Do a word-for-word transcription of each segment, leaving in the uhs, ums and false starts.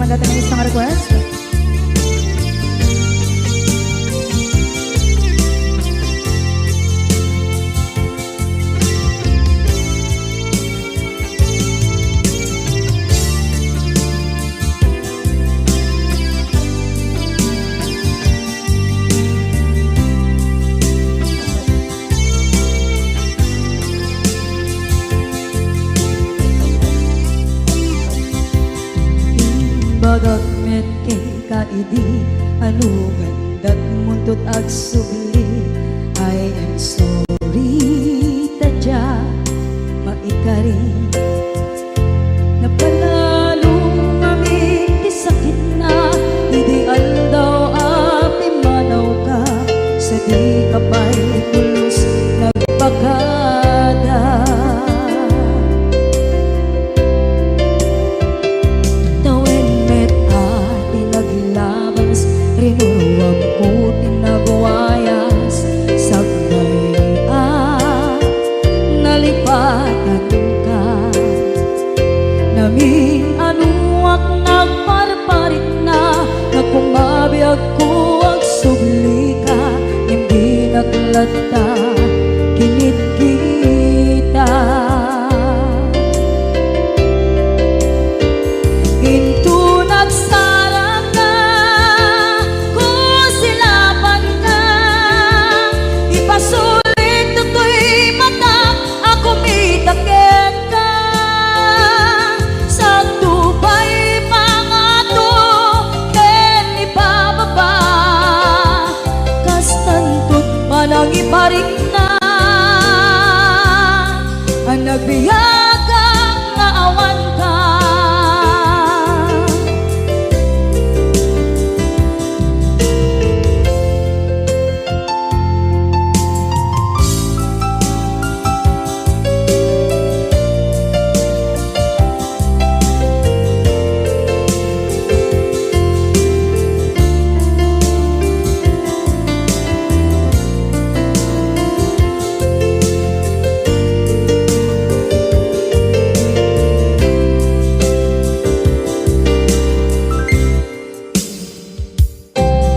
Dati may isang request. Imbagak met kenka idi, anu nga indatmo into't agsubli. I am sorry, ta dia maikari. Napanalo ngamin ti sakitna idi aldaw a pimmanawka, sa dika pay pulos nagpakada. Tawen met a ti naglabas, rinuruamko ti nagwayas, sakbay a nalipatanka. Namin-anoak nagparparikna, nga kumabiagko agsublika, ngem dinak latta kinitkita. Inton agsaraka, kusilapanka, ipasulik toy matak a kumita kenka. Sakto pay pangato ken ibababa, kastanto't panangiparikna a nagbiagak nga awanka.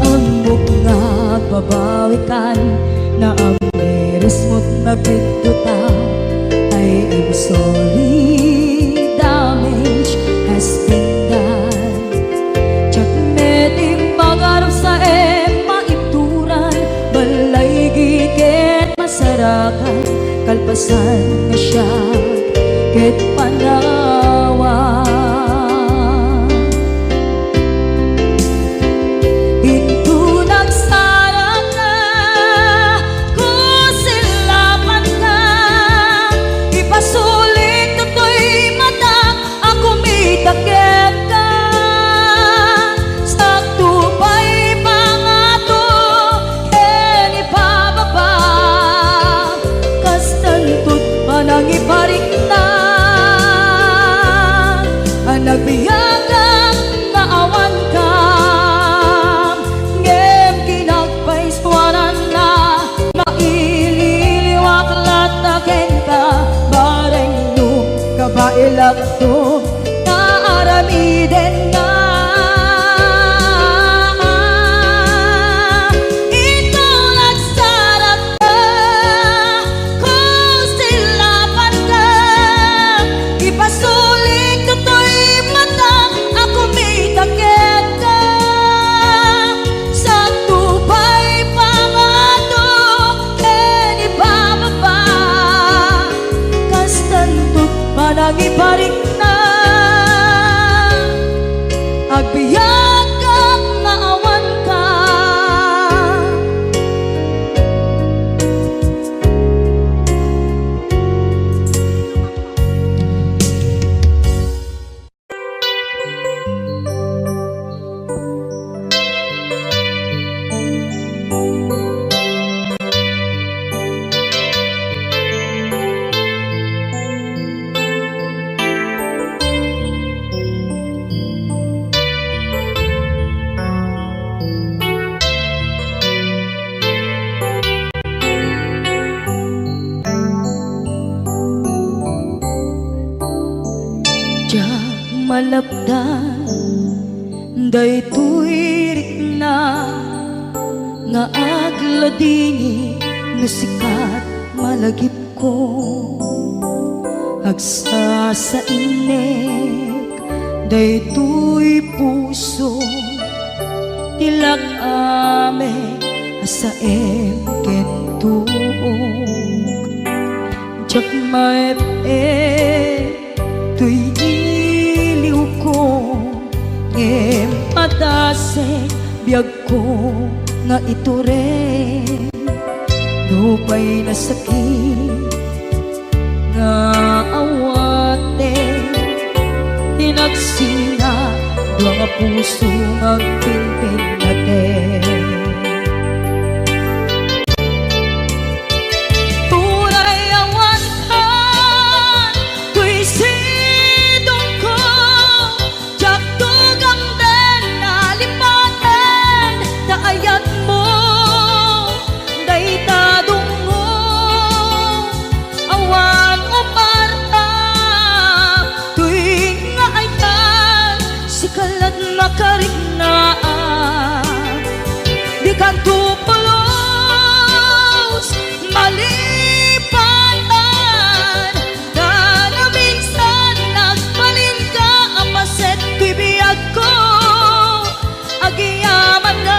Ammok nga agbabawikan, naamirismo't nagbiddota. I am sorry, damage has been done. Diak met immagarup sa em maituran, balay ket masarakan, kalpasan nga siak ket panawan. Inton agsaraka, kusilapanka, ipasulik toy matak a kumita kenka. Sakto pay pangato ken ibababa, kastanto't panangiparikna a nagbiagak nga awanka. Ngem kinagpaisuananna, maililiwak latta kenka, bareng no kabaelakto nga aramidenna. Inton agsaraka, kusilapanka, ipasulik toy matak a kumita kenka. Sakto pay pangato ken ibababa, kastanto't panangiparikna, agbiagak nga awanka. Diak malapdan Daytoy rikna nga agladingit no sika ti malagipko. Agsasainek daytoy puso ti lak-am a saem ken tuok. Diak maep-ep toy iliwko, ngem padasek biagko nga itureng. Nupay nasakit nga awaten, ti nagsinadua nga puso nga agpinpinnaten. Uray awan kan toy sidongko, diak tugamden a lipaten ta ayatmo dayta dungngo. Awan uparta toy nga ayat, sika la't makariknaan. Dikanto pulos malipatan, ta naminsan nagbalinka a paset toy biagko. Agyamanak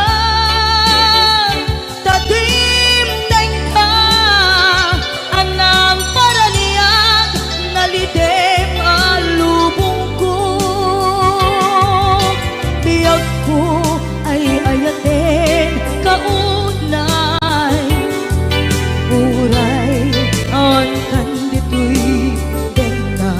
ta dimdengka a nangparaniag, nalidem a lubongko. Biagko ay ayaten ka unay, uray awan kan ditoy denna.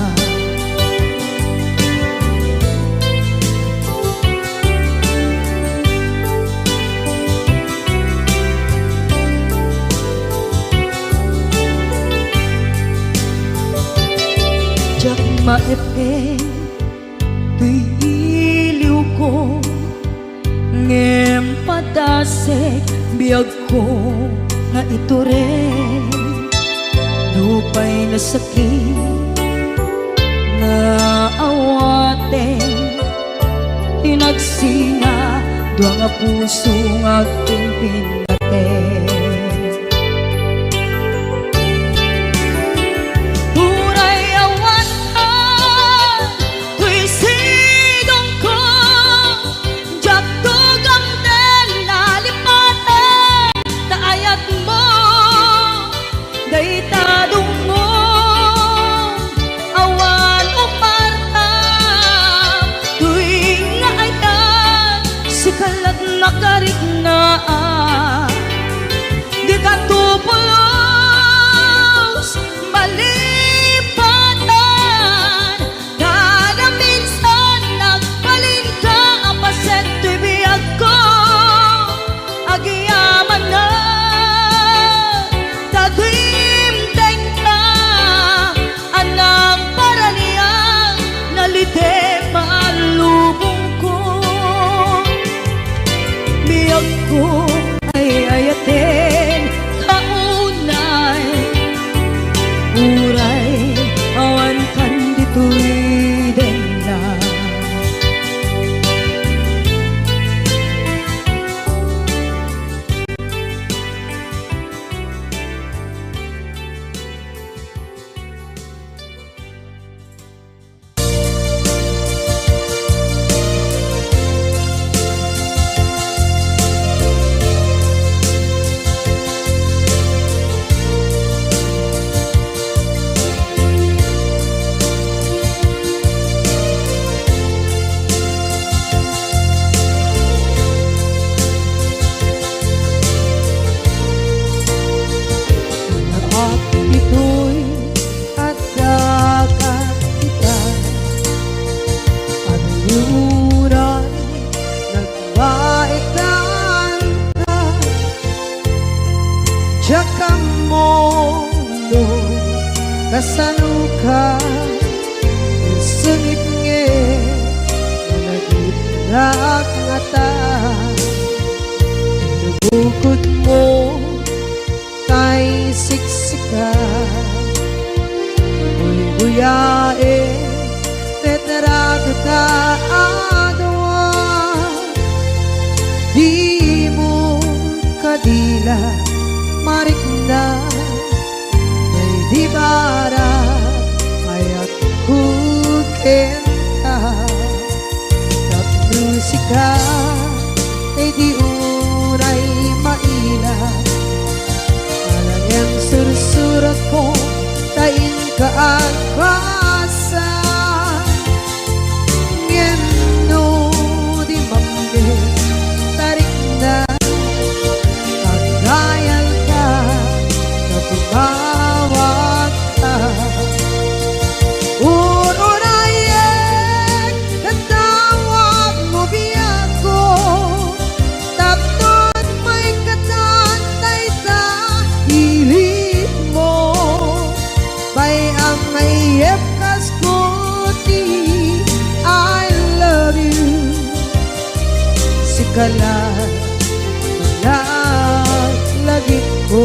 Diak maep-ep toy iliwko, ngem padasek biagko nga itureng. Nupay nasakit nga awaten, ti nagsinadua nga puso nga agpinpinnaten. Uray awan ka toy sidongko, diak tugamden a lipaten ta ayatmo dayta dungngo. Awan uparta toy nga ayat, sika la't makariknaan. Dikanto pulos malipatan, ta naminsan nagbalinka a paset toy biagko. Agyamanak ta dimdengka a nangparaniag, nalidem a lubongko. Biagko ay ayaten ka unay, uray awan kan ditoy denna. Anak, ditoy adda ka ita, adu uray nagbaetan ka. Diak ammo no kasano ka, sungit nga nagitnaak ngata. Nabukod mo tay siksika, guyguyaen, retrato ta a dua. marikna, daydi barag, ayatko kenka. Tapno sika, daydi unay maila, alang-en sursuratko, ta inka agbasa. Ngem no di mamned, tarikna, agdayalka, ta tumawagka. Ur-urayek, tatawagmo biagko, tapno maikatan dayta ilikmo. Bay-am nga iyepkasko ti I love you. Sika la, laglagipko.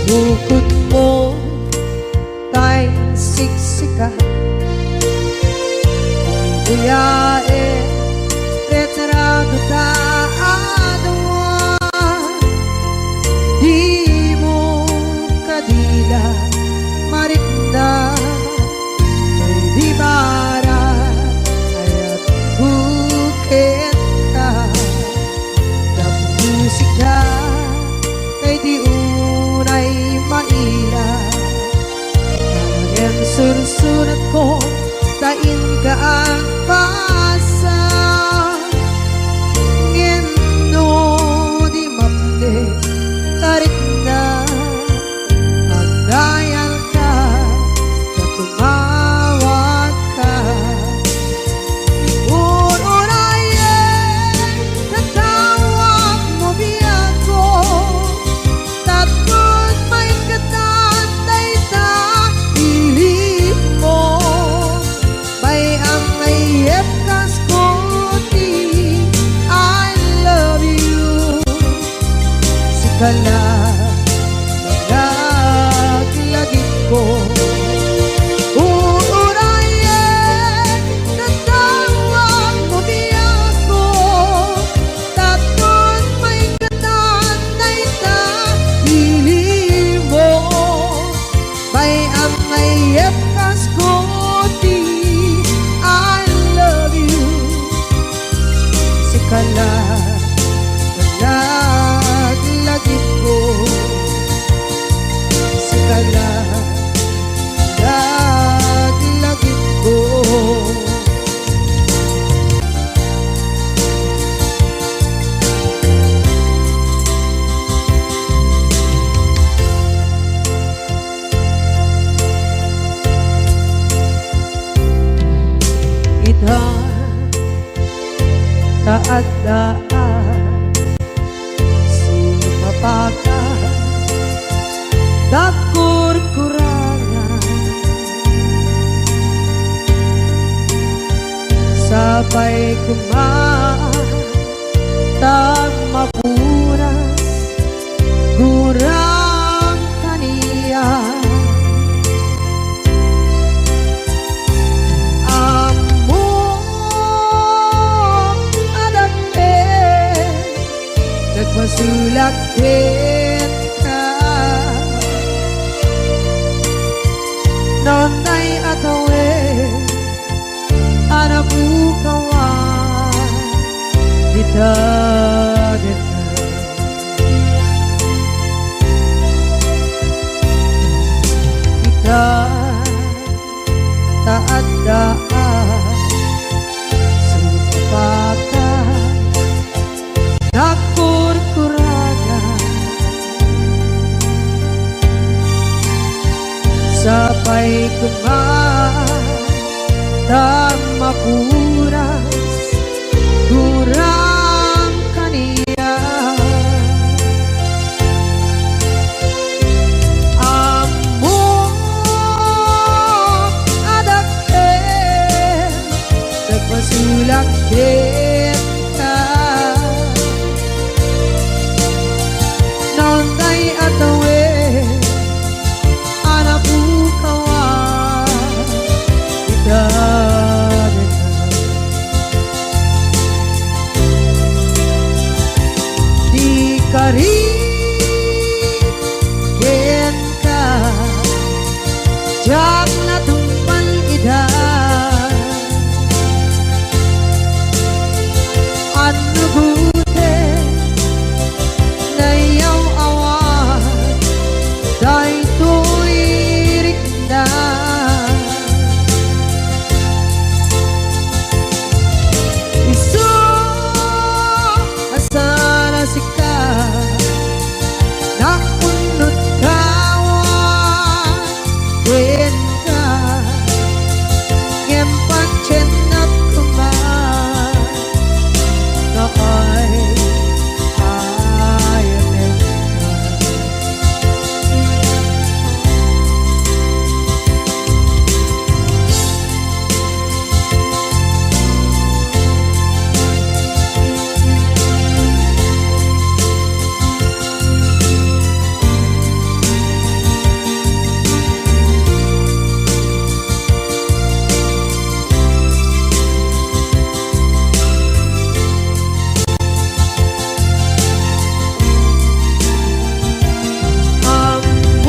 Bukod mo tay siksika. Uyaen, retrato ta a dua. Dimo kadila, marikna, daydi barag, ayatko kenka. Tapno sika, daydi unay maila, alang-en sursuratko, ta inka agbasa. Ngem no di mamned, tarikna, agdayalka, ta tumawagka. Ur-urayek, tatawagmo biagko, tapno maikatan dayta ilikmo. Bay-am nga iyepkasko ti I love you. Sika la, laglagipko. Ur-urayek, tatawagmo biagko, tapno maikatan dayta ilikmo. Bay-am nga iyepkasko ti I love you. Sika la, laglagipko. Sika la, laglagipko. Ita, ta adda a sumapakak, nagkurkurangan. Sapay koma ta mapunas, gurang kaniak. Ammok a dakkel, nagpasulak kenka. Nonday a tawen a napukawan ita kenka. Ita, ta adda a sumapakak, nagkurkurangan. Sapay koma ta mapunas, gurang kaniak. Ammok a dakkel, nagpasulak kenka. Nonday a Diak natungpal ida. Annugoten nayaw-awan daytoy rikna. Isu a saan a sika, naunot kawan kenka, ngem patiennak koma nga ay ayatenka.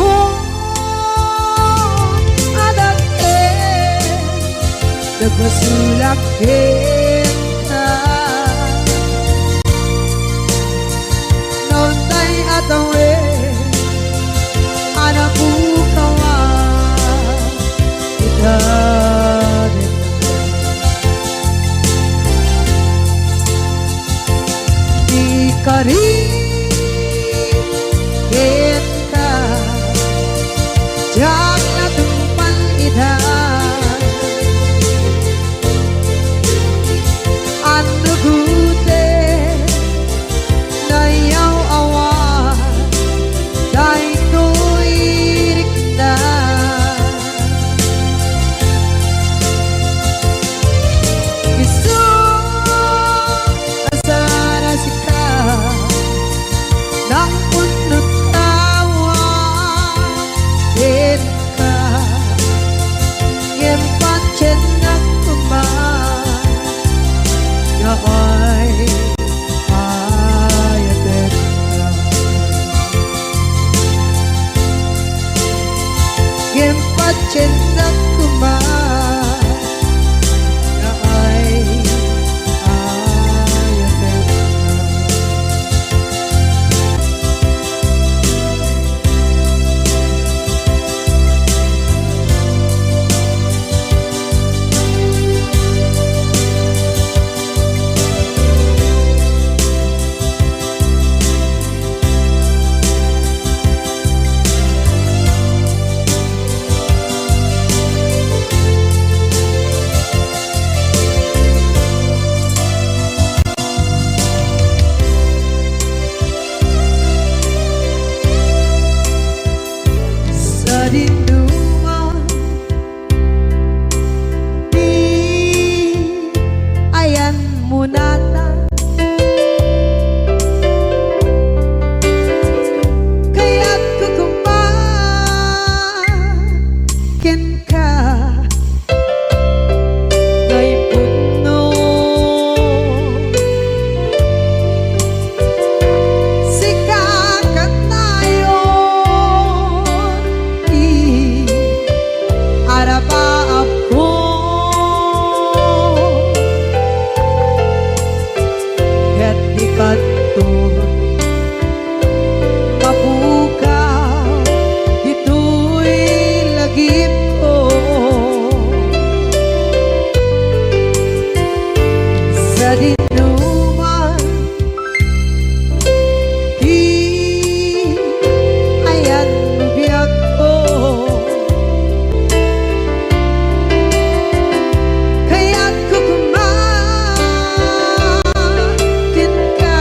Ammom a dakkel, nagbasolak kenka. Naunay a tawen a napukawan ita. Di karit kenka, diak natungpal ida. Annugoten nayaw-awan daytoy rikna. Isu a saan a sika, naunot kawan kenka, ngem patiennak koma nga ay ayatenka. Ngem patiennak koma nga ay ayatenka. Sadinoman, di ayanmo natan. Kayatko koma kenka, nga ipudno. Sika kanayon ti arabaabko. Ket dikanto mapukaw ditoy lagipko. Sadinoman ti ayanmo biagko. Kayatko koma kenka,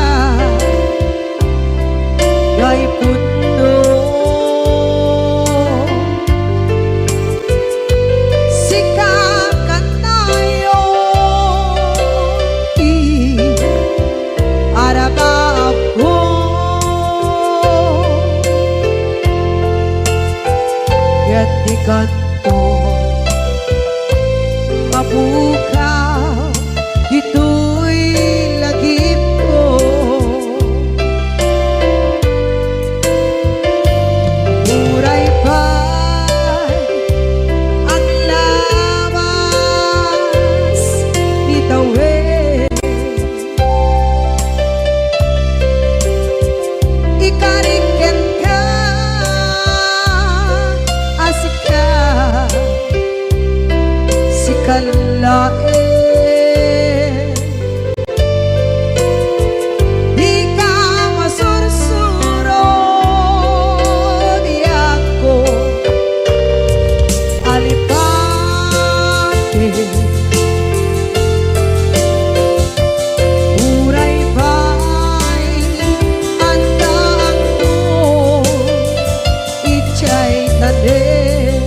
nga ipudno. Sika kanayon ti arabaabko. Ket dikanto mapukaw ditoy lagipko. Uray pay laeng. Dika masursuro, biagko, alipate. Uray pay addaanto idiay tanem.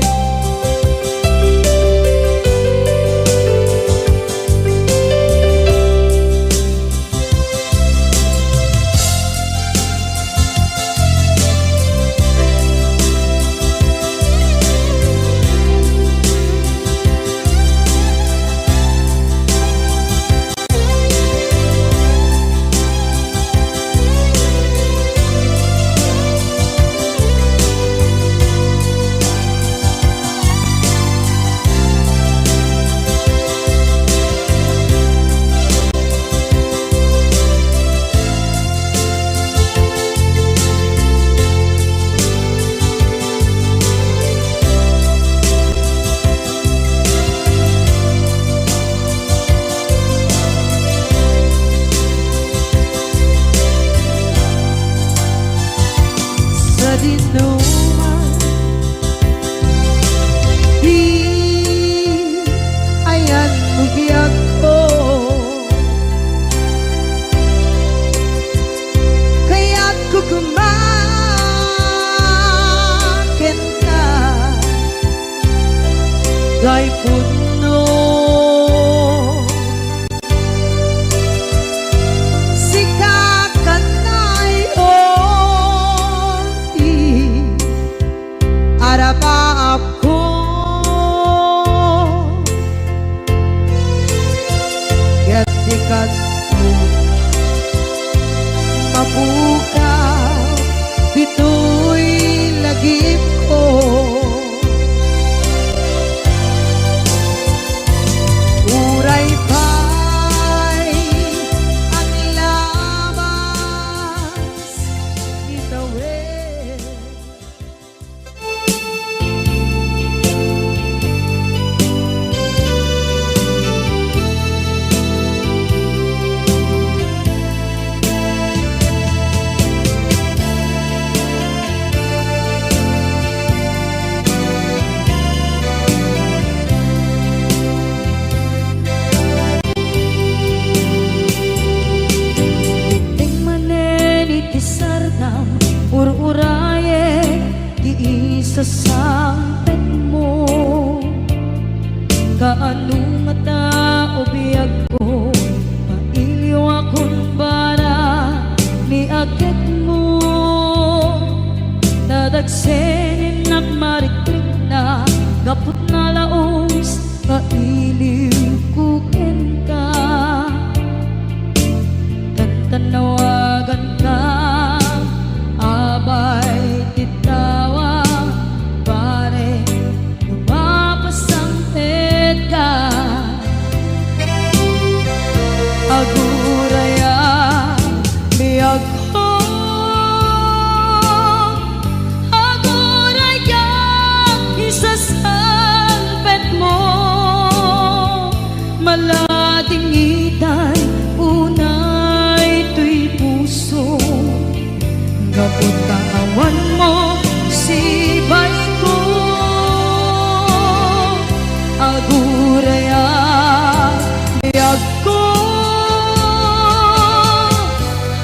Sadinoman, di ayan mo biagko. Kayatko koma kenka, tay pudno. Sika kanay, o, ti arapaapko. Ket dika mapukaw ditoy lagipko. Uray pay aglabas itawen. Dimteng manen iti sardam, ur-urayek ti isasangpetmo. Kaano ngata, o biagko, mailiwakon bara ni agekmo. Ta dagsen innak marikrikna gapu ta nalaus nga iliwko kenka. Tantanawaganka, abay ti tawa, pare, no mapasangpetka. Aguraya, biagko, aguraya, isasangpetmo. Malading itay unay toy puso, gapu ta awan mo sibayko. Aguraya, biagko,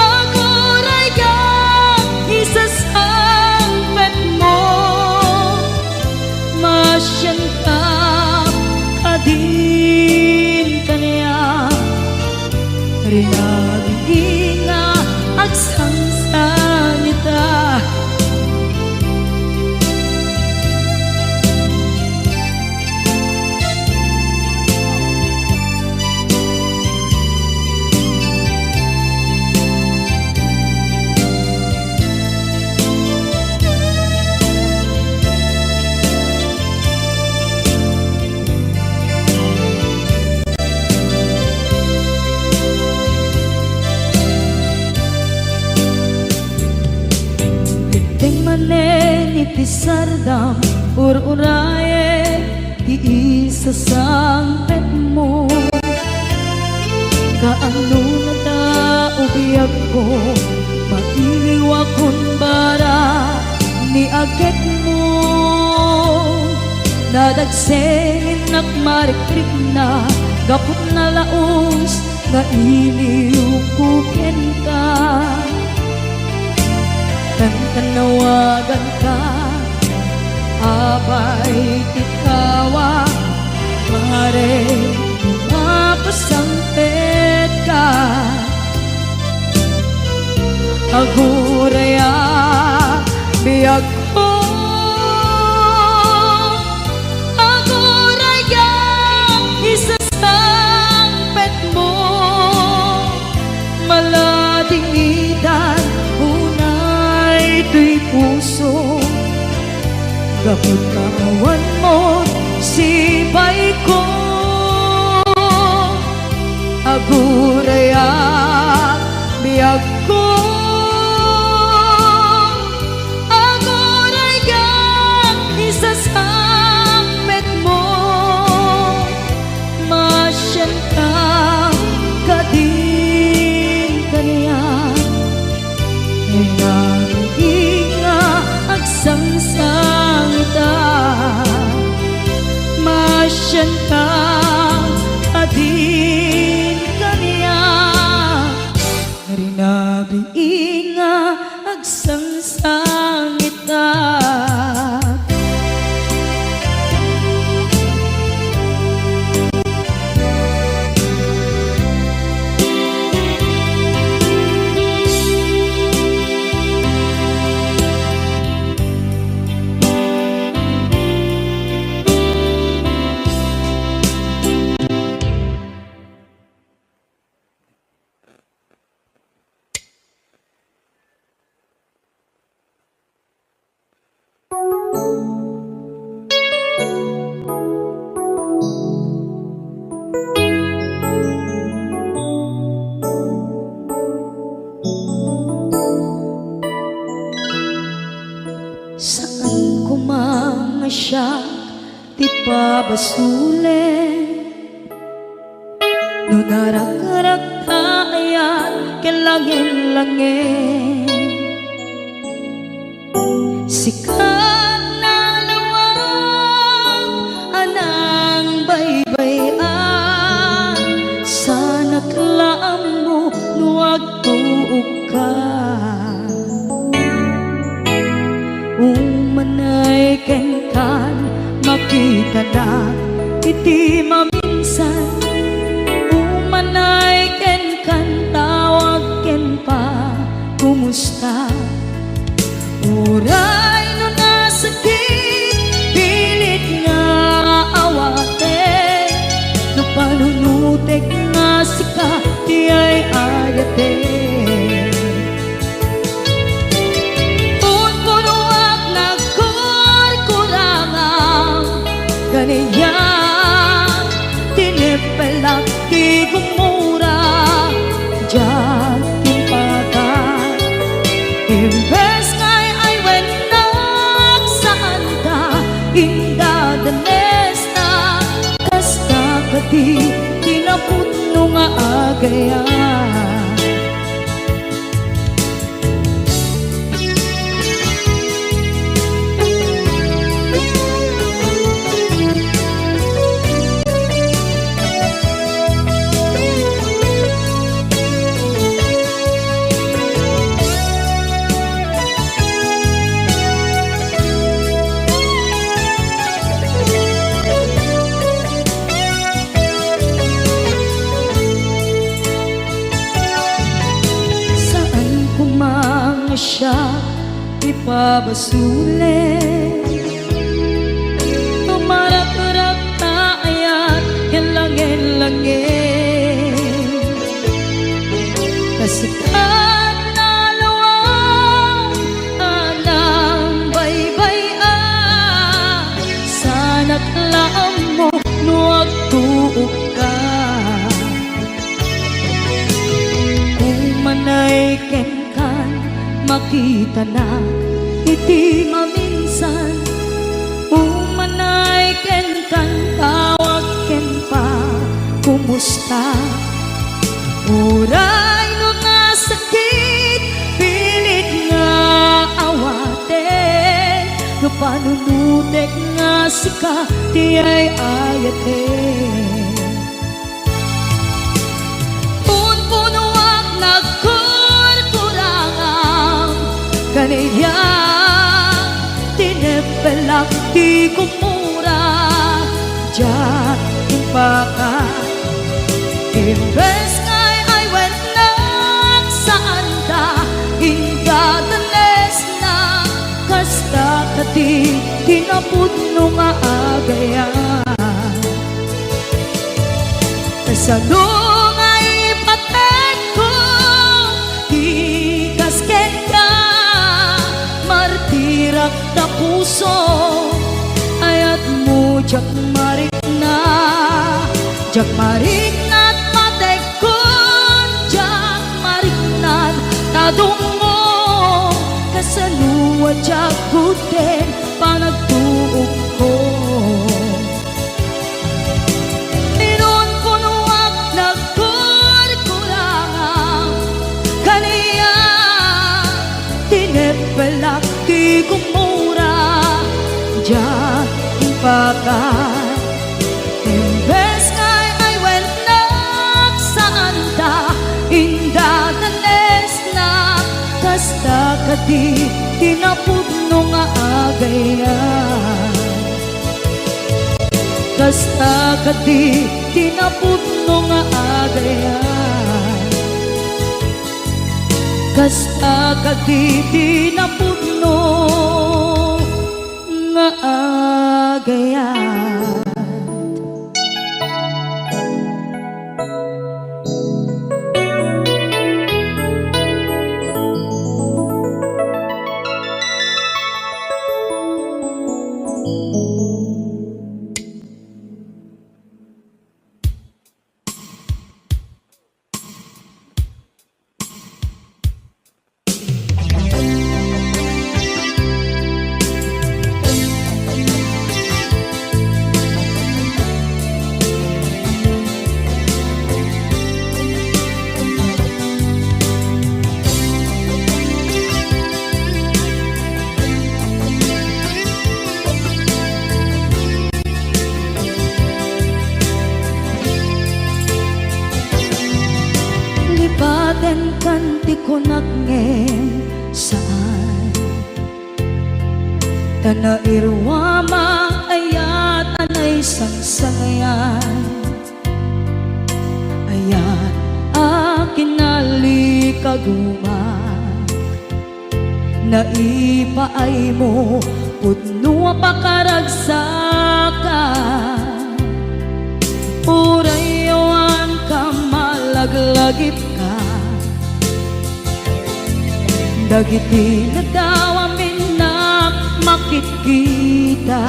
aguraya, isasangpetmo. Maasianka, kadin kaniak, rinagidi nga agsangsangita. Dimteng manen iti sardam, ur-urayek ti isasang Maiwakon bara ni agekmo, nadagsennak marikrikna gapu ta nalaus nga iliwko kenka. Kankanawaganka, apay ti tawag, pare, mapasangpetka. Agurayak, biagko. Agurayak, isasangpetmo. Maladingitan unay toy puso. Gapu ta awan mo sipayko. Agurayak, biagko. Agurayak, isasangpetmo. Masianka kadin kaniak. Nanging nga agsangsangitak, masianka kadin kaniak. Rinabii nga agsangsangitak. Saan koma nga siak ti pabasolen. No narakrak ta ayat ken langen-langen, sika nalawag a nangbaybay-an, sanak la ammo no agtuokka. Umanay kenkan, makitanak iti maminsan. Umanay kenkan, tawag ken pa, kumusta? Uray no nasakit, pilit nga awatek. No panunotek nga sika ti ay-ayatek. Punpunoak nagkurkurangam, kaniak tineppelak ti gumura, diak timpatak. Imbes nga ay-ayennak, saanka indadanesna, kasta kadi ti napudno nga agayat. Saan koma nga siak ti pabasolen. Tumarakrak ta ayat ken langen-langen. Kasikat nalawag a nangbaybay-an, sanak la ammo no agtuokka. Umanay kenkan, makitanak iti maminsan. Umanay kenkan, tawag ken pa, kumusta? Uray no nasakit, Panunotek nga sika ti ay-ayaten. Punpunoak nagkurkurangam, kaniak tineppelak ti gumura, diak impaka. Imbes nga ay-ayatennak, saanta indadanesna, kasta kadi ti napudno nga agayat. Kasano nga ipatekko ti kas kenka, martirak ta puso, ayatmo diak marikna, diak marikna ta patekkon, diak marikna ta dumngom, kasano a diak gudden panagtuokko. Inunpunoak nagkurkurangam, kaniak tineppelak ti gumura, diak impaka. Imbes nga ay-ayatennak, saanta indadanesna, kasta kadi ti napudno nga agayat. Kasta kadi ti napudno nga agayat. Kasta kadi ti napudno nga agayat. Lipatenkan ti kunak ngem saan. Ta nairuam a ayat a naisangsangayan. Ayat a kinalikaguma. Naipaaymo pudno a pakaragsakan. Uray awan ka malaglagipka. Dagiti nadawam innak makitkita.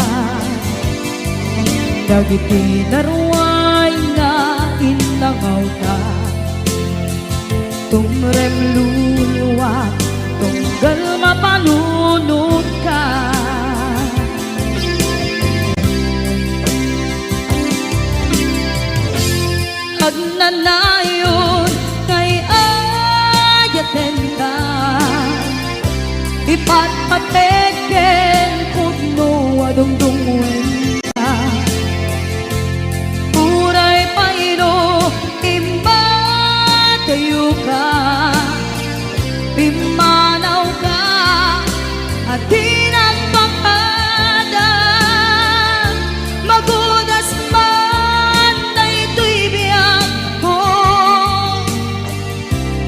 Dagiti naruay nga innangawta. Tumrem luluak, tunggal mapanunotka. Agnanayon nga ay-ayatenka, ipatpatek ken pudno a dungdungngoenka. Uray pay no immadayoka, pimmanawka a di nagpakada. Magudas man daytoy biagko,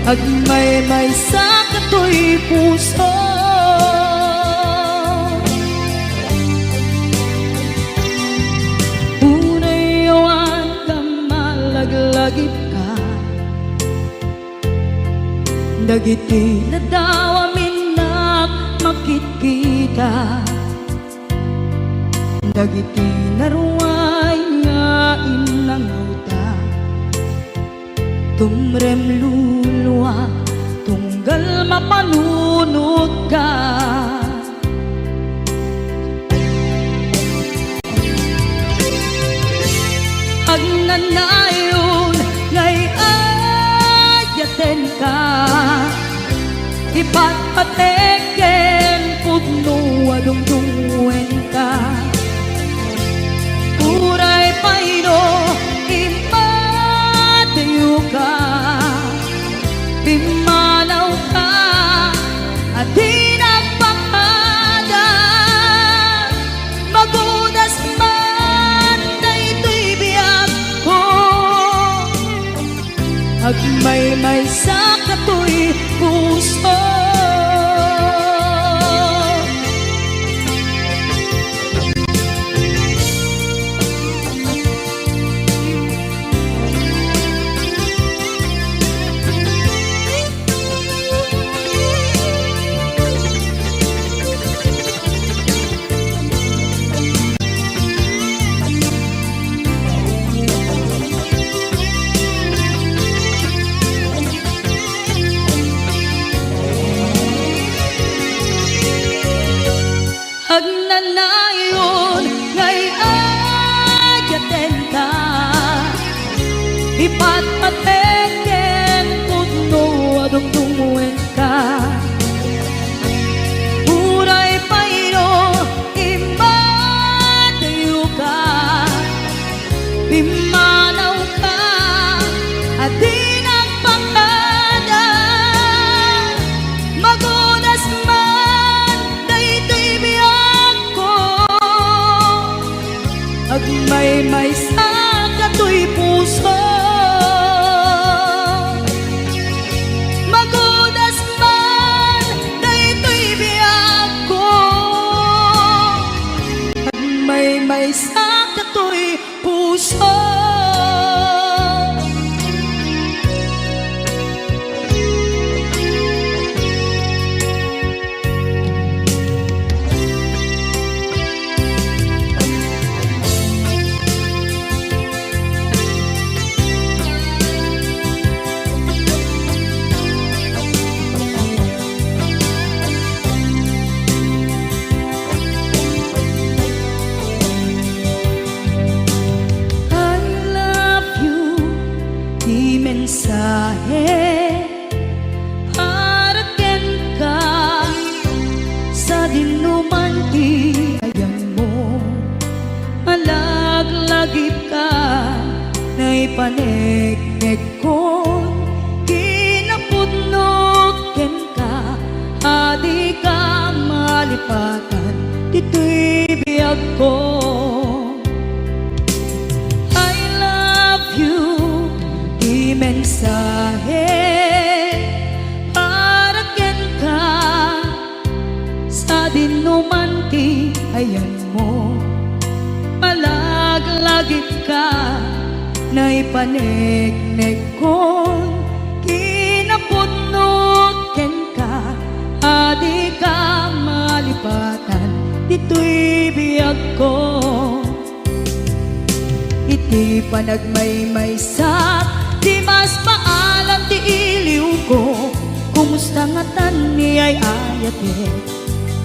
agmaymaysa katoy puso. Uray awan ka malaglagipka. Dagiti nadawam innak makitkita. Dagiti naruay nga innangawta. Tumrem luluak, tunggal mapanunotka. Agnanayon nga ay-ayatenka, ipatpatek ken pudno a dungdungngoen Sakatoy puso. Agnanayon nga iyatenka, ipatpatek ken pudno a dumdumngka. Uray pay no immadayoka, pimmanawka a di nagpakada. Magunas man daytoy biagko, agmaymaysa katoy puso. Magunas man daytoy biagko, agmaymaysa katoy puso. I love you, ti mensahe para kenka, sadinoman ti ayanmo. Malaglagipka, naipaneknekkon kinapudno kenka, a dika malipatan ditoy biagko. I love you, ti mensahe para kenka, sadinoman ti ayanmo. Malaglagipka, naipaneknekkon kinapudno kenka, a dika malipatan ditoy biagko. Iti panagmaymaysak, dimas paalan ti iliwko. Kumusta ngatan ni ay-ayatek?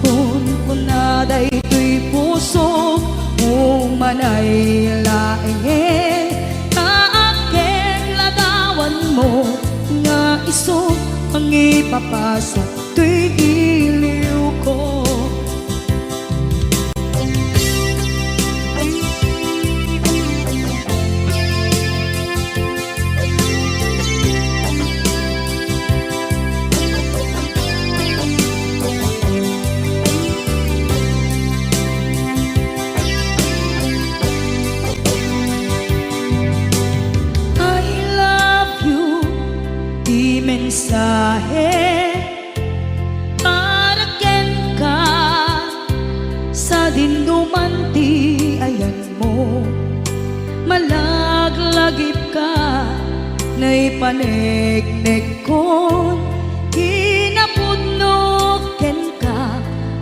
Kunkuna daytoy pusok, umanay laengen. Naakkek ladawanmo nga isu mangipapasak toy iliwko. I love you, ti mensahe para kenka, sadinoman ti ayanmo. Malaglagipka, naipaneknekkon kinapudno kenka,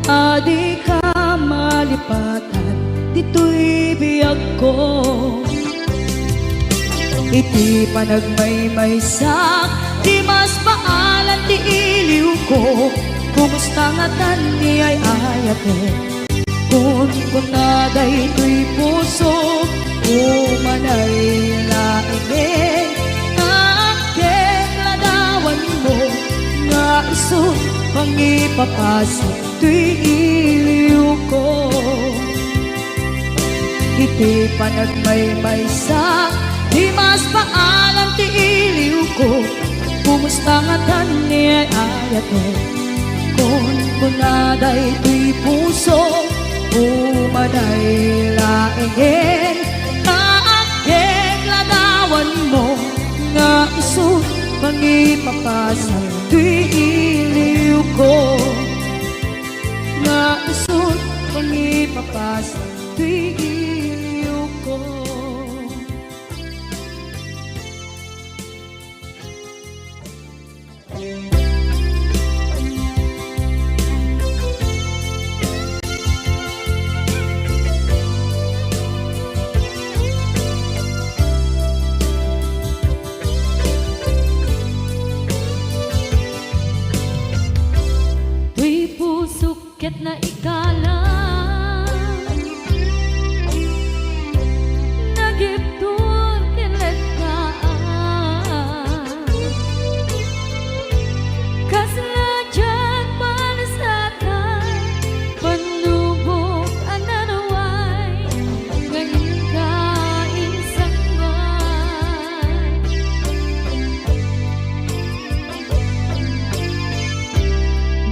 a dika malipatan ditoy biagko. Iti panagmaymaysak, dimas paalan ti iliwko. Kumusta ngatan ni ay-ayatek? Kunkuna daytoy pusok, umanay laengen. Naakkek ladawanmo nga isu mangipapasak toy iliwko. Iti panagmaymaysak, dimas paalan ti iliwko. Kumusta ngatan ni ay-ayatek? Kunkuna daytoy pusok, umanay laengen. Naakkek ladawanmo nga isu Mangipapasang toy iliwko, nga isut' mangipapasang toy iliwko. Toy pusok ket naikalang, nagibtur ken letnaan. Kasla diak palasatan, pannubok a naruay, nga inka insangbaay.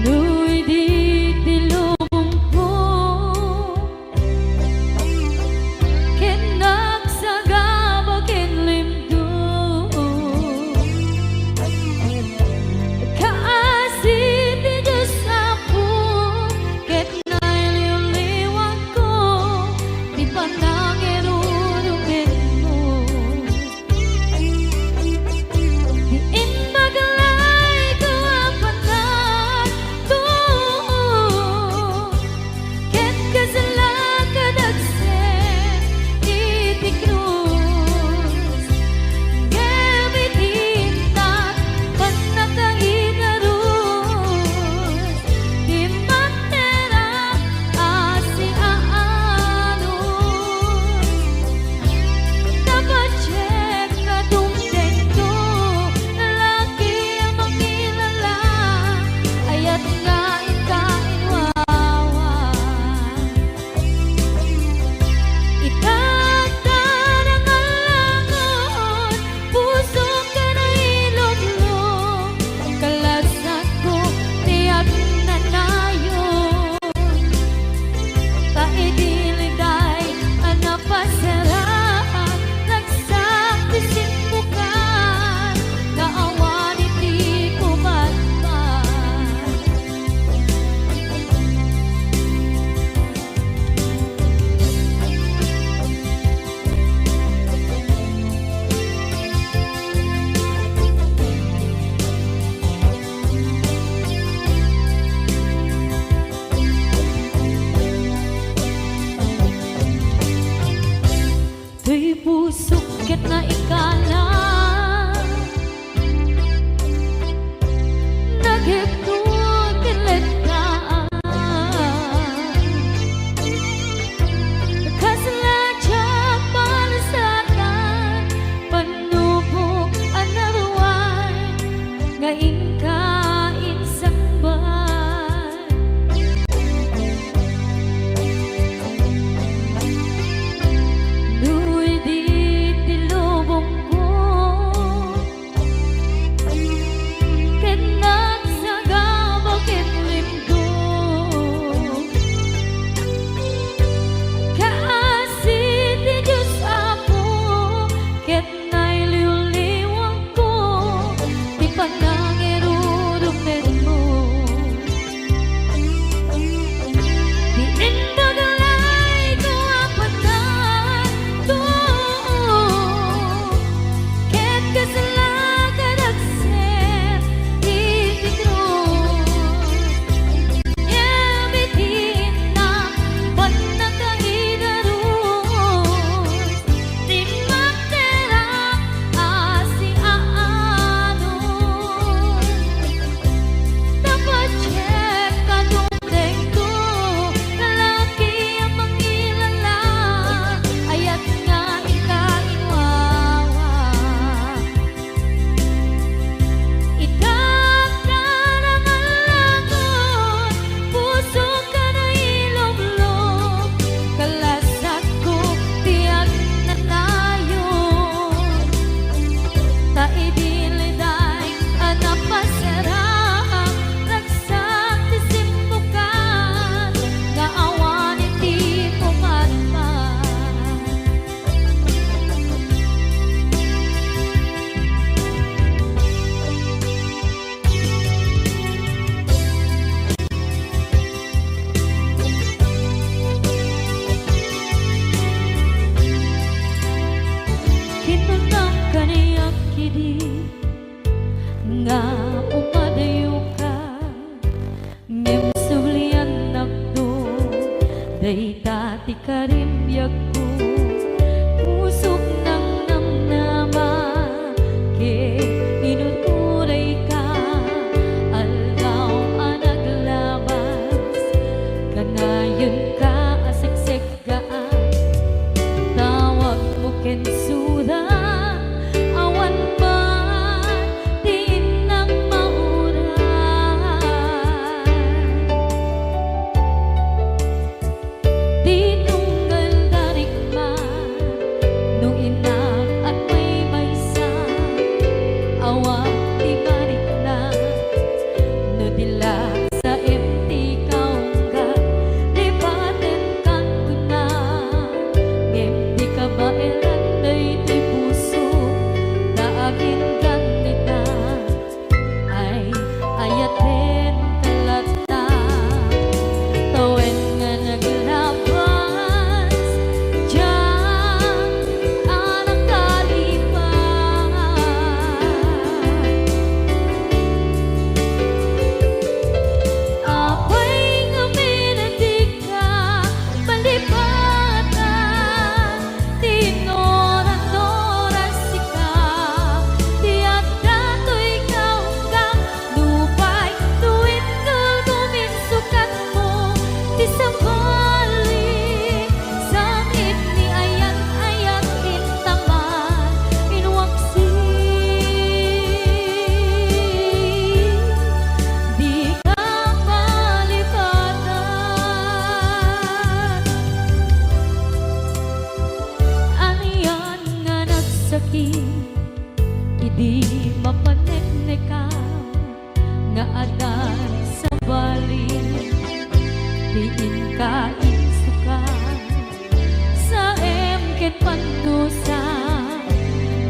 No idi ti lubongko ken nagsagaba ken limdum, kaasi ti Dios Apo ket nailiwliwatko ti panangirurumenmo. Diin maglayko a panagtuo, ket kasla kadagsen iti krus. Ngem iti intan, pannakaigarus, ti matera a siaanus. Napadiek a dumtengto, laki a makilala, ayat nga inka inwawa. Ita ta nangalangon, pusok ken ilublo, kalasatko ti agnanayon. Ta idi liday a napasaraan, ragsak ti simbukan, nga awan iti kumatmat. Toy pusok ket naikalang, nagibtur ken letnaan. Kasla diak palasatan, pannubok a naruay, nga inka insangbaay. No idi ti lubongko Insuda, awan man ti innak mauray. Ti tunggal da rikman, no innak agmaymaysa, awan ti marikna. No di la saem ti kaunggan, lipatenkan kuna. Ngem di kabaelan daytoy puso, ta aginggan ita. Ay, ayatenka latta. Tawen nga naglabas, diak a nakalipat. Apay ngamin a dika malipatan, ti nuran-nuran sika, ti adda toy kaunggan, nupay no indulgo min sukatmo, ti sabali, sangit ni ayat-ayat intaman, inwaksi. Dika malipatan. Anian nga nagsakit idi mapaneknekam nga adda sabali ti inka insukat. Saem ket pannusa,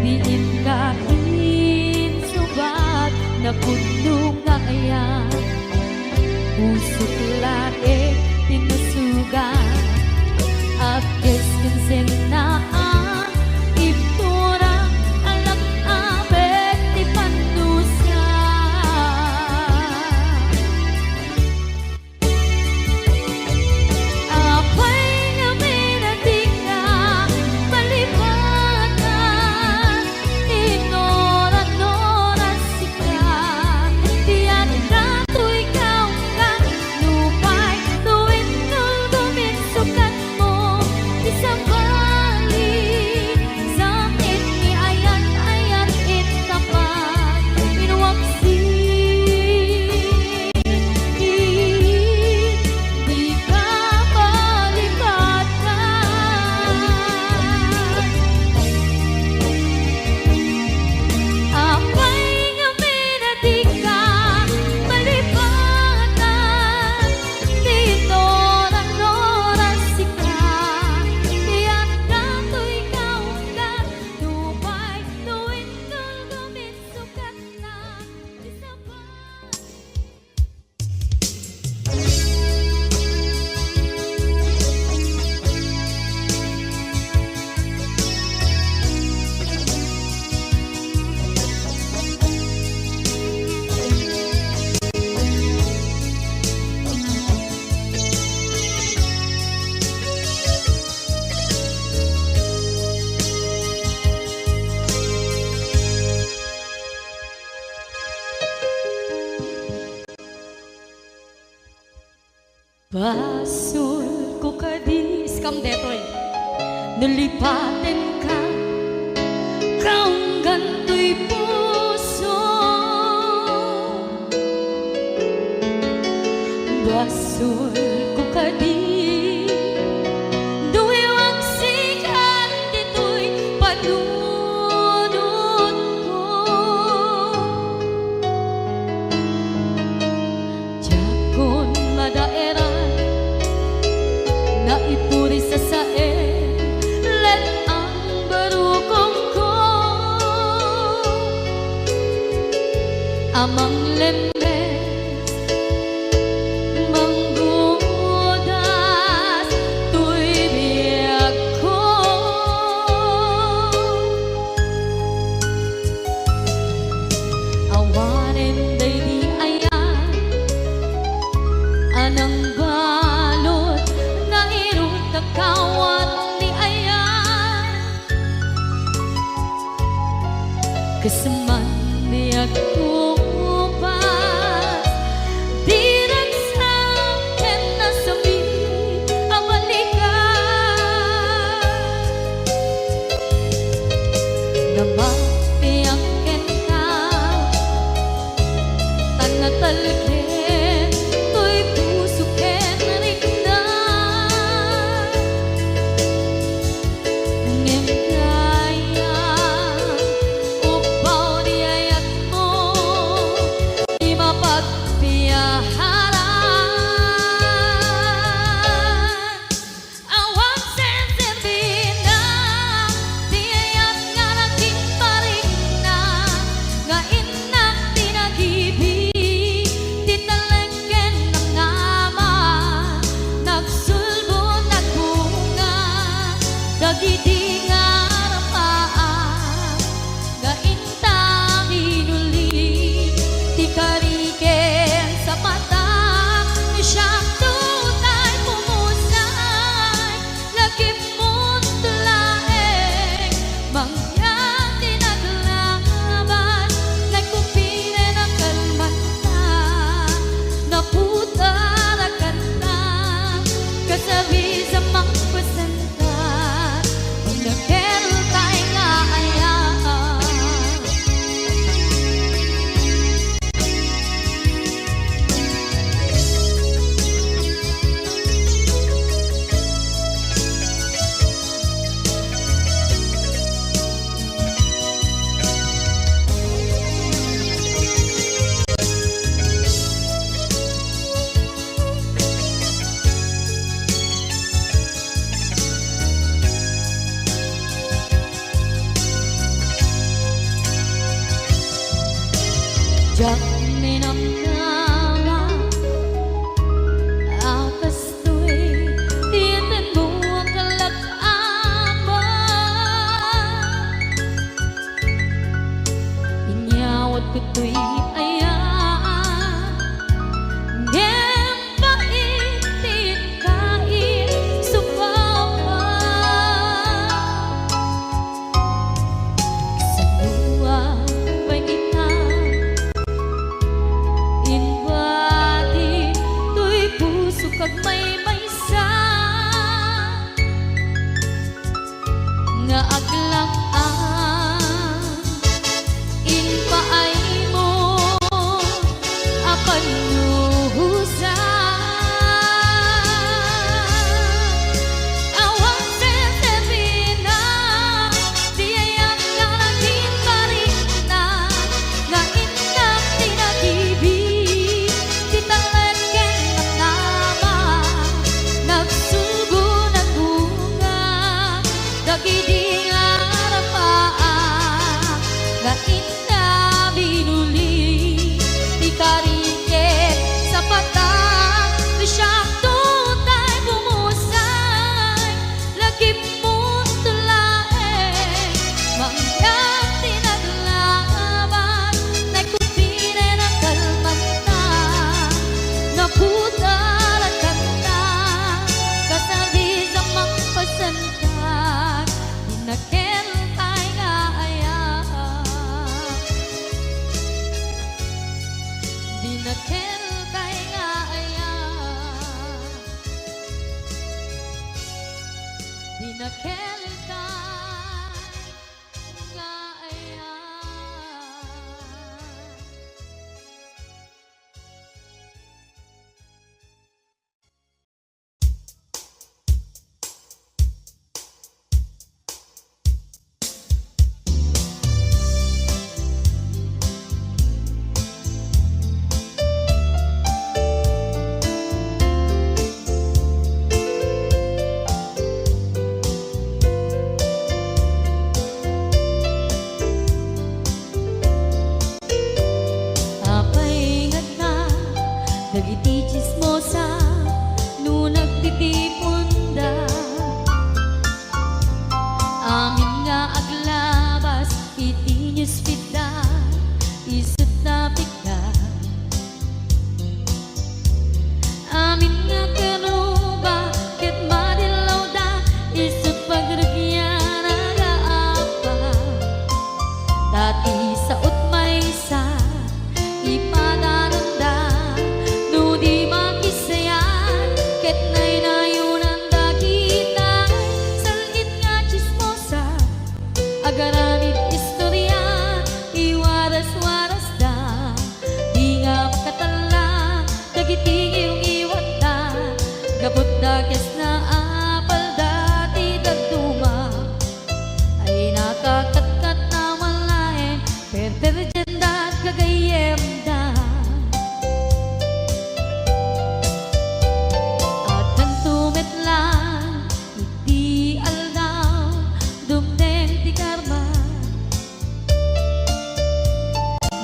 diinka insubat, napudno nga ayat. Pusok laeng ti nasugat, agkes ken sennaan, ibtura, alak-abet ti pannusa. Apay ngamin a dika malipatan, inuran-uran sika, ti adda toy kaunggan, nupay no indulgo min sukatmo, ti sabali, sangit ni ayat-ayat intaman, inwaksi. Dika malipatan. Apay ngamin a dika malipatan. Ti nuran-nuran sika, ti adda toy kaunggan, nupay no indulgo min sukatna, ti sabali. Basolko kadi, iskam detoy. No lipatenka, kaunggan toy puso. Basolko kadi, no iwagsikan ditoy panunotko. Diakon madaeran, naipuri sasaen, let-ang barukongko. A manglemmes, manggudas toy biagko. Awanen daydi ayat a nangbalud nga irut a kawat ni ayat. Kas man biagko pas, di ragsak ken nasakit a balikan. Namapiak kenka, ta natalged toy puso ken rikna. Ngem dayta, upaw ti ayatmo, ti mapagpiaharan. Awan senserbina ti ayat nga naging parikna, nga innak ti nagibi, ti talek ken namnama, nagsulbo, nagbunga, dagidi nga arpaak. Nga inta inuli ti kari ken sapata, siak tutay pumusay, lagipmo laeng mangyan ti naglaban, nagkupinen a kalmanta, naputar a kanta, kasarisan mangpasen. Pagnakeltay nga ayat. Diak ninamnama a kastoy ti intanmo a kalak-aman. Inyawatko toy ayat, ngem pait ti kaisukam. Sinoa pay kita, inbati toy pusok agmaymaysa. Nga aglang-an impaaymo a pannuhosan. Awan senserbina ti ayat nga naging parikna, nga innak ti nagibi, ti talek ken namnama, nagsulbo, nagbunga, dagidi nga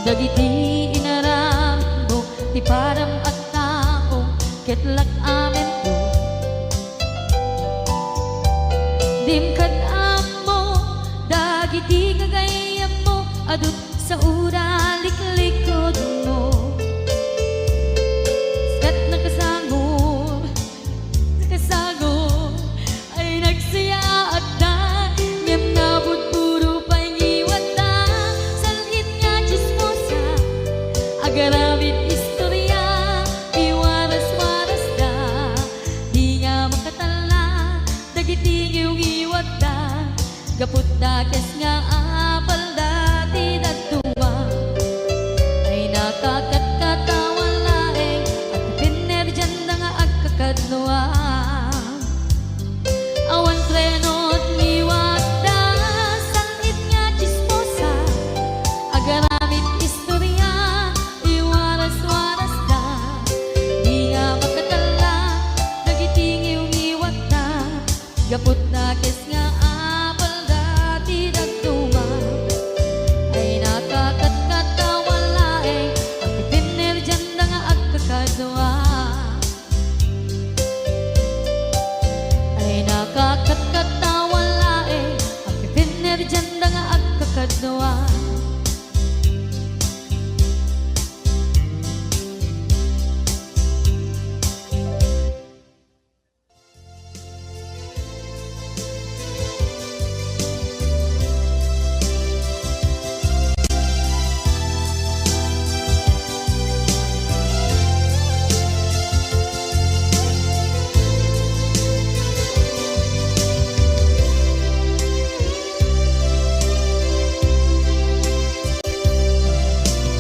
Dagiti inaramidmo ti padam a tao ket lak-amento. Dim kad-ammo dagiti gagayyemmo a dutsaoda liklikudmo. Ket nakasango, nakasango, ay nagsayaatda, ngem nabudbudo pay ngiwatda. Sal-it nga tsismosa, agaramid istoria, iwaras-warasda. Di nga makatalla dagiti ngiwngiwatda, gapu ta kes nga apalda ti dadduma. Ay nakakatkatawa laeng, agpipinner dianda nga agkakadua. Awan treno ti ngiwatda, sal-it nga tsismosa, agaramid istoria, iwaras-warasda. Di nga makatalla dagiti ngiwngiwatda, gapu ta kes nga apalda ti dadduma. Ay nakakatkatawa laeng, agpipinner dianda nga agkakadua. Ay nakakatkatawa laeng, agpipinner dianda nga agkakadua.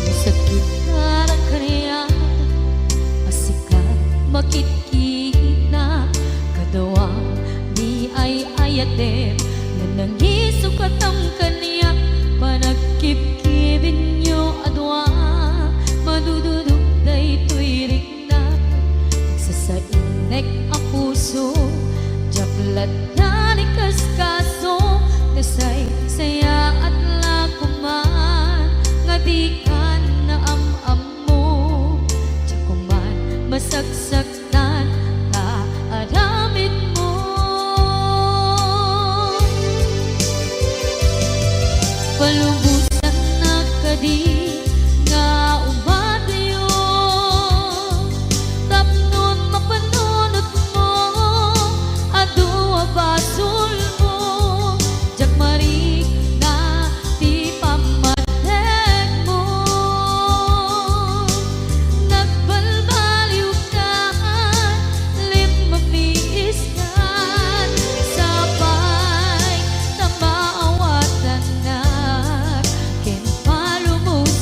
Masakit a kaniak a sika makitkita, kadua ni ay-ayatem, nga nangisukatam kaniak. Panagkibkibinyo a dua, madududok daytoy rikna. Sasainnek a puso, diak lattan ikaskaso, nasaysayaat la koman nga dikan naam-ammo, diak koman masaksak tan ta aramidmo. Palubosannak kadi nga umatyo tapno mapanunotmo, adu a basolmo, diak marikna ti pammategmo. Nagbalbaliwkan, limmamiiskan, sapay ta maawatannak ken palubosannak.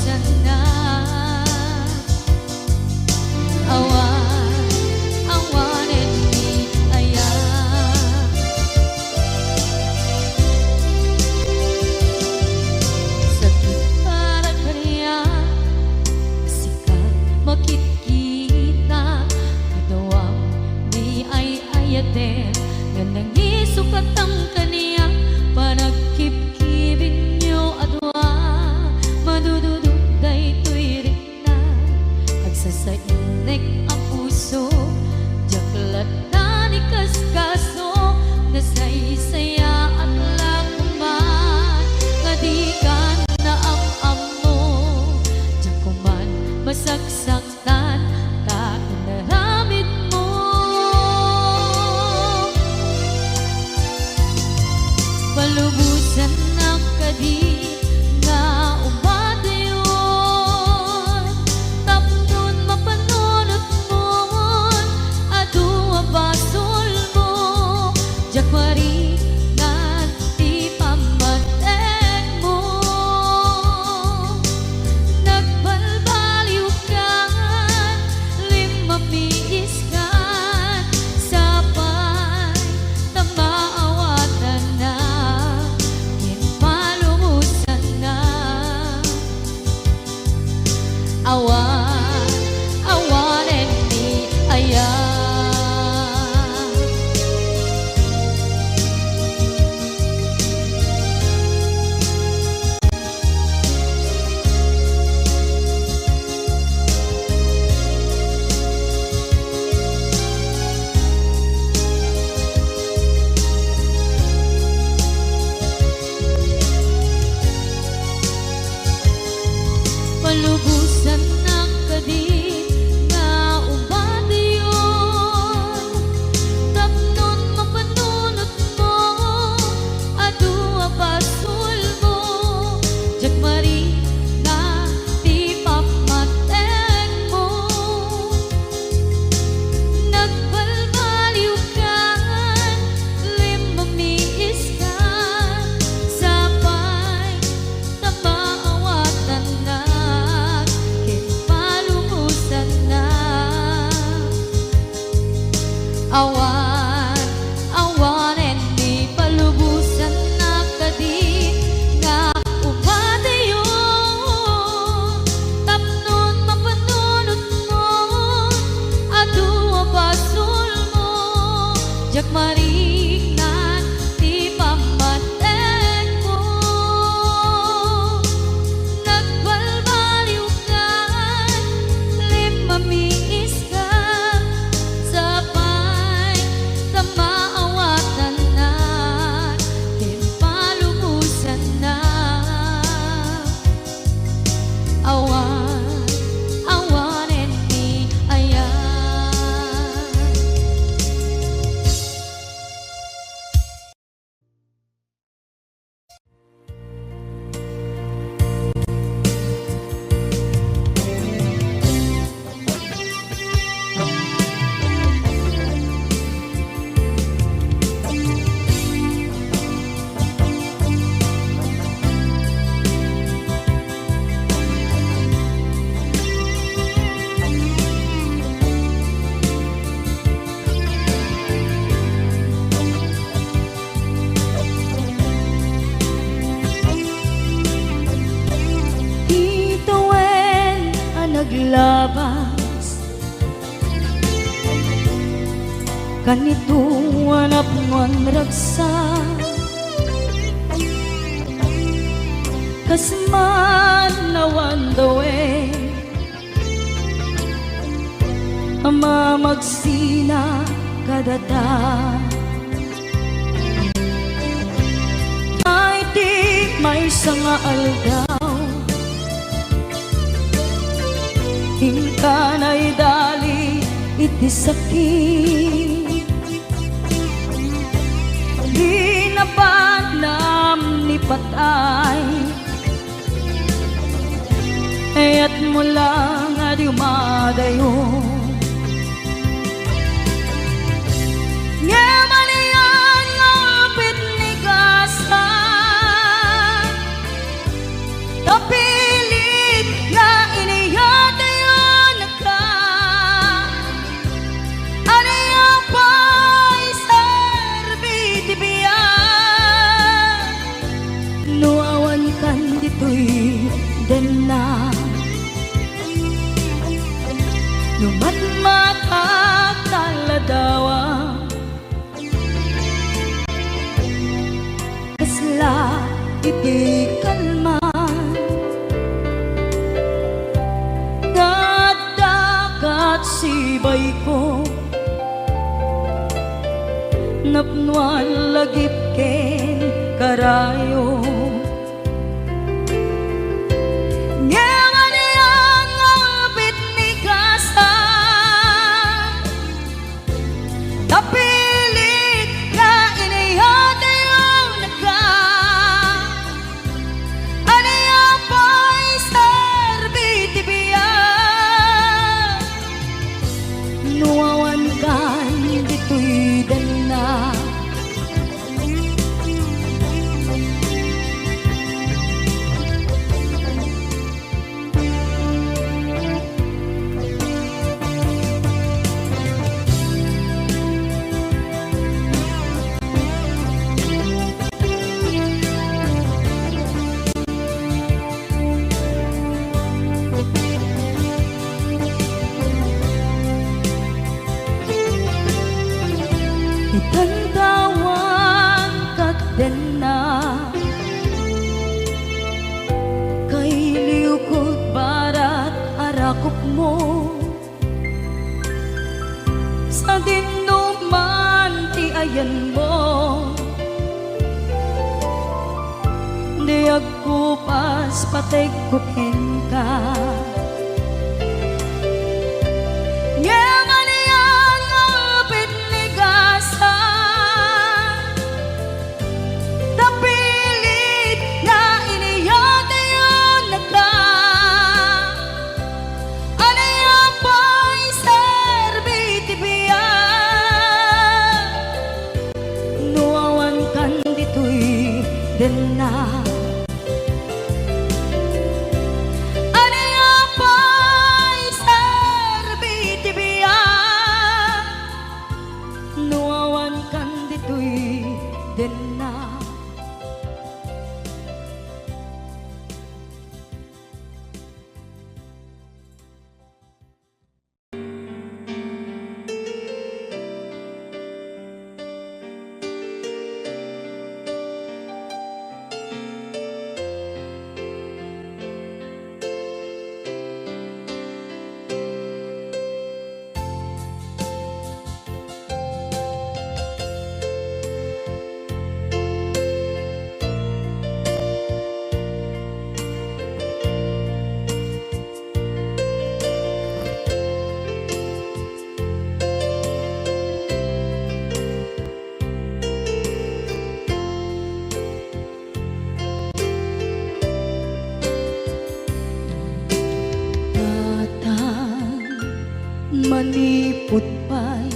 Dannak kadi nga umayon, tapnon mapanunotmo, adu a basolmo, diak marikna ti pammatenmo. Nagbalbaliwkan, limmamiiskan, sapay ta maawatannak ken palubosannak. Awan, awanen ni palubosannak kadi nga umayon, tapnon mapanunotmo, adu a basolmo, diak marikna ti pammatenmo. Nagbalbaliwkan, limmamiiskan, sapay ta maawatannak ken palubosannak. Awan, awanen ni aya. Itawen a naglabas, kanito a napnoan ragsak, kas man awan dawen a mamagsina kadata. Ay, ti maysa nga aldaw, inka naidali iti sakit. Di napadnam ni patay, kayatmo lang a di umadayo. Ngem ania nga upit ni kasta, ta pilit nga iniyatayonka. Ania pay serbi ti biag no awankan ditoy denna? No matmatak ta ladawa, kasla iti kalman nga adda kat sibayko, napnoan lagip ken karayo. Ngem ania nga upit ni kasta, ta pilit nga iniyatayonka. Ania pay serbi ti biag no awankan ditoy denna? Itantawan kat denna, kailiwkod barat a rakupmo. Sadin no man ti ayanmo, di agkupas pategko kenka. Ania pay serbi ti biag no awankan ditoy denna? Tatang, manipud pay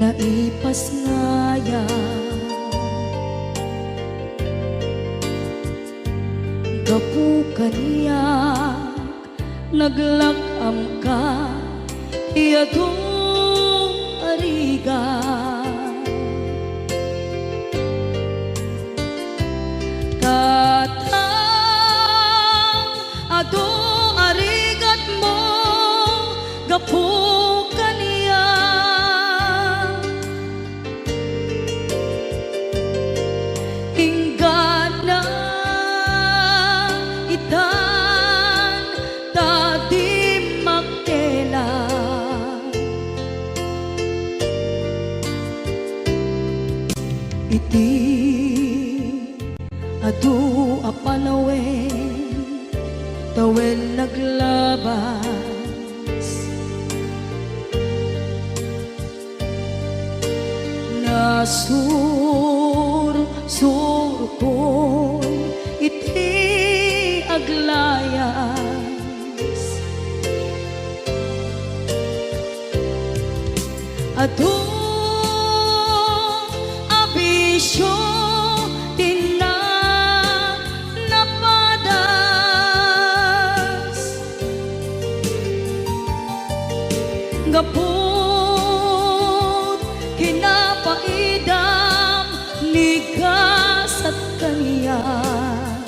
naipasngayam. Gapu kaniak, naglak-amka ti adu a rigat. Tatang, adu a rigatmo gapu kaniak. Inggana itan ta dimmak kela. Iti adu a panawen, tawen naglabas. Nasursurkon iti aglayas. Adu a bisio ti na-, napadas. Gapud kinapaidam ni gasat kaniak.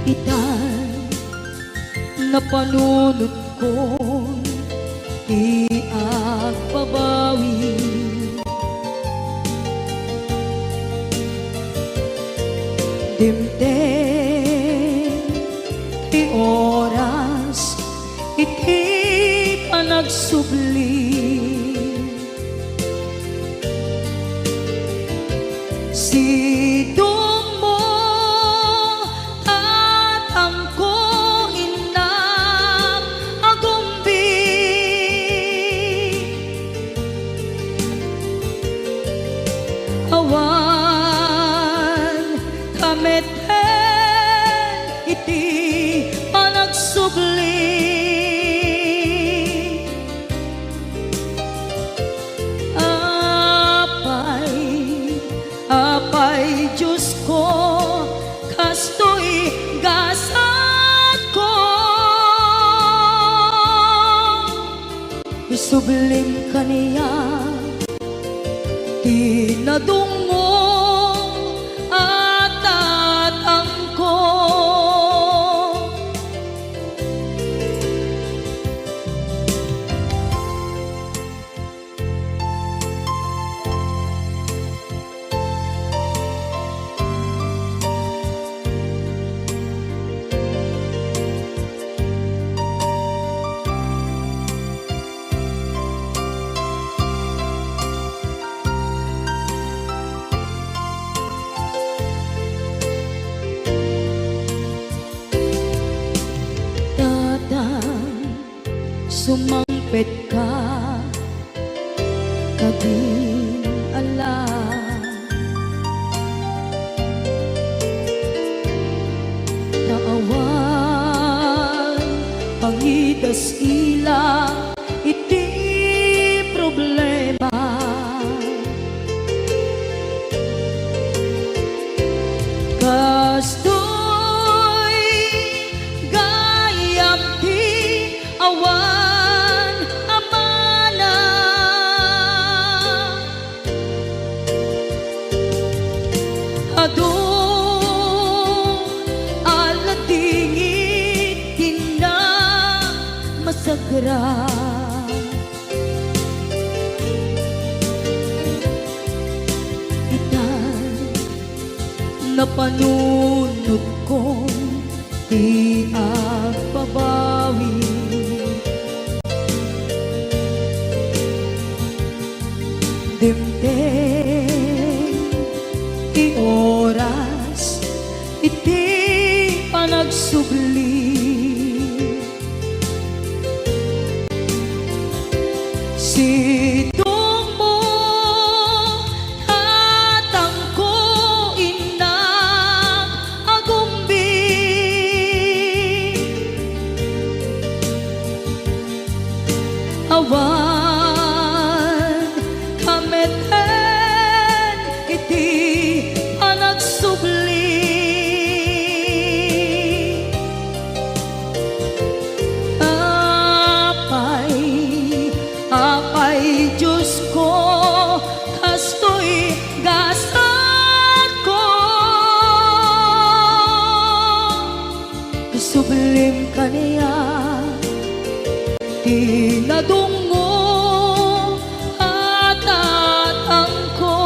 Itan, napanunotkon ti agbabawi. Dimteng ti oras iti panagsubli. Sidongmo, tatangko, innam, agumbi. Awan ka met iti panagsubli. Apay, Apay Diosko, kastoy gasatko. Isublim kaniak ti nadungngong a tatangko. Tatang, sumangpetka kadin ala. Ta awan pangidas-ila iti problema. Gra. Itan, napanunotko ti agbabawi. Dimteng ti oras iti panagsubli. Sidongmo, tatangko, innak, agumbi. Awan kameten iti panagsubli. Apay, apay, Diosko, kastoy gasatko. Sublim kaniak ti nadungngom a tatangko.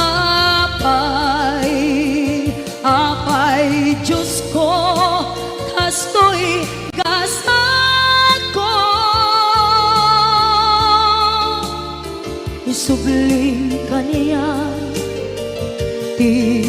Apay, apay, Diosko, kastoy gasatko. Isublim kaniak ti